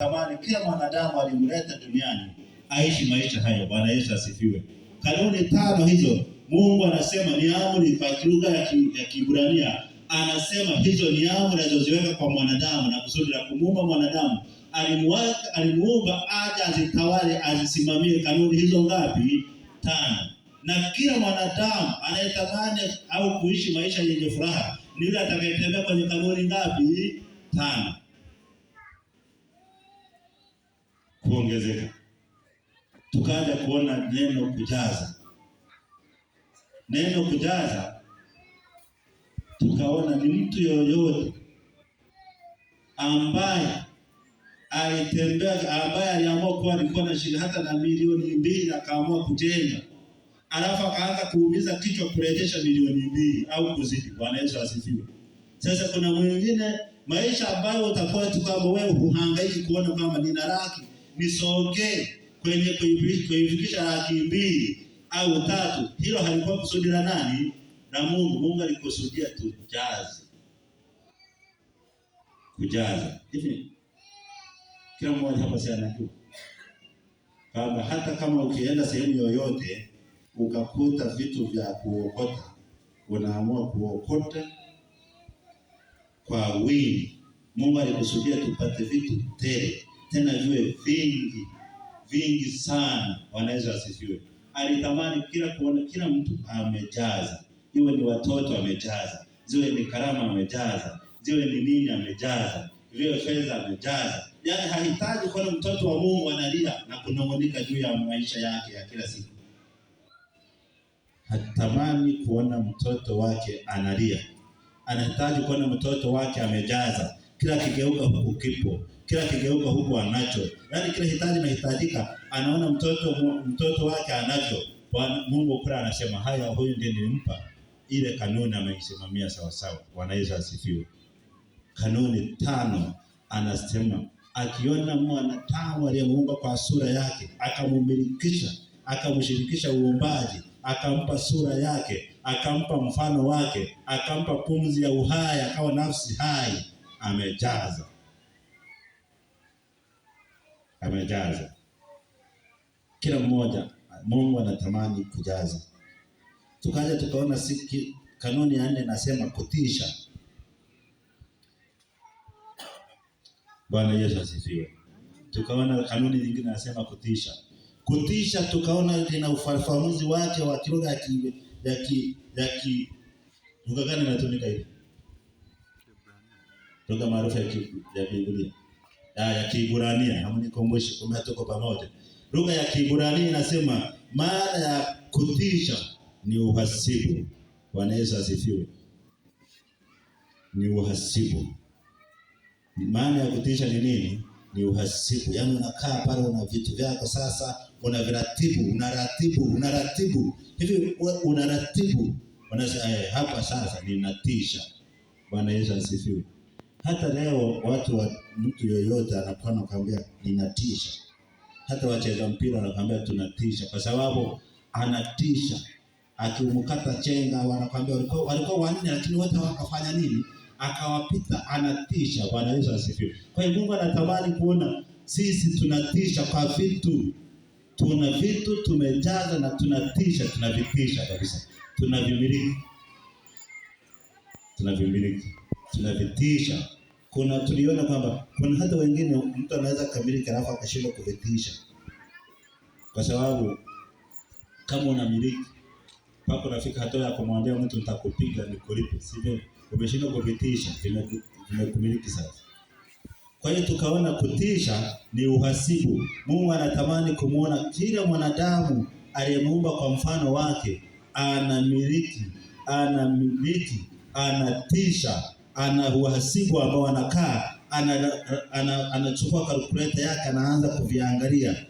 Tamani kila mwanadamu alimleta duniani aishi maisha hayo. Bwana Yesu asifiwe. Kanuni tano hizo Mungu anasema ni amri kwa lugha ya Kiebrania, anasema hizo ni amri alizoziweka kwa mwanadamu na kusudi la kumuumba mwanadamu. Alimuumba aje azitawale, azisimamie kanuni hizo ngapi? Tano. Na kila mwanadamu anayetamani au kuishi maisha yenye furaha ni yule atakayetembea kwenye kanuni ngapi? Tano. Kuongezeka. Tukaja kuona neno kujaza. Neno kujaza tukaona ni mtu yoyote ambaye alitembea, ambaye aliamua kuwa alikuwa na shida hata na 2 milioni akaamua kujenga, alafu akaanza kuumiza kichwa kurejesha 2 milioni au kuzidi. Bwana Yesu asifiwe. Sasa kuna mwingine maisha ambayo utakuwa tu kama wewe huhangaiki kuona kwamba nina laki nisogee kwenye kuifikisha 200,000 au 3. Hilo halikuwa kusudi la nani? La Mungu. Mungu alikusudia tujaze. Kujaza. Hivi kila mmoja hapa si anajua kwamba hata kama ukienda sehemu yoyote ukakuta vitu vya kuokota, unaamua kuokota kwa wingi. Mungu alikusudia tupate vitu tele, tena viwe vingi vingi sana. Bwana Yesu asifiwe. Alitamani kila kuona kila mtu amejaza, iwe ni watoto amejaza, ziwe ni karama amejaza, ziwe ni nini amejaza, ziwe fedha amejaza. Yaani hahitaji kuona mtoto wa Mungu analia na kunung'unika juu ya maisha yake ya kila siku. Hatamani kuona mtoto wake analia. Anahitaji kuona mtoto wake amejaza. Kila kigeuka huku kipo, kila kigeuka huku anacho. Yaani kila hitaji linahitajika, anaona mtoto wake anacho. Bwana Mungu kula anasema haya, huyu ndiye nilimpa ile kanuni, ameisimamia sawa sawa. Bwana Yesu asifiwe. Kanuni tano anasema akiona mwanadamu aliyemuumba kwa sura yake, akamumilikisha, akamshirikisha uumbaji, akampa sura yake, akampa mfano wake, akampa pumzi ya uhai, akawa nafsi hai, amejaza. Amejaza. Kila mmoja Mungu anatamani kujaza. Tukaja tukaona kanuni ya 4 nasema kutisha. Bwana Yesu asifiwe. Tukaona kanuni nyingine nasema kutisha. Kutisha tukaona lina ufafanuzi wake wa lugha ya lugha gani inatumika hivi? Lugha maarufu ya Biblia. Ya Kiebrania, hamnikumbushe kumbe tuko pamoja. Lugha ya Kiebrania inasema maana ya kutisha ni uhasibu. Bwana Yesu asifiwe. Ni uhasibu. Maana ya kutisha ni nini? Ni uhasibu. Yaani unakaa pale una vitu vyako sasa unaviratibu, unaratibu, unaratibu. Hivi unaratibu. Unasema hapa sasa ninatisha. Bwana Yesu asifiwe. Hata leo mtu yoyote anakuwa anakuambia ninatisha. Hata wacheza mpira wanakuambia tunatisha kwa sababu anatisha. Akimkata chenga wanakuambia walikuwa wanne lakini wote wakafanya nini? Akawapita, anatisha. Bwana Yesu asifiwe. Kwa hiyo Mungu anatamani kuona sisi tunatisha kwa vitu. Tuna vitu tumejaza na tunatisha, tunavitisha kabisa. Tunavimiliki. Tunavimiliki. Tunavitisha. Kuna tuliona kwamba kuna hata wengine mtu anaweza kamiliki alafu akashindwa kuvitisha. Kwa sababu kama unamiliki mpaka unafika hatua ya kumwambia mtu nitakupiga nikulipe, sivyo? Umeshindwa kuvitisha, vimekumiliki sasa. Kwa hiyo tukaona kutisha ni uhasibu. Mungu anatamani kumuona kila mwanadamu aliyemuumba kwa mfano wake anamiliki, anamiliki, anatisha, ana uhasibu ambao anakaa, anachukua calculator yake anaanza kuviangalia.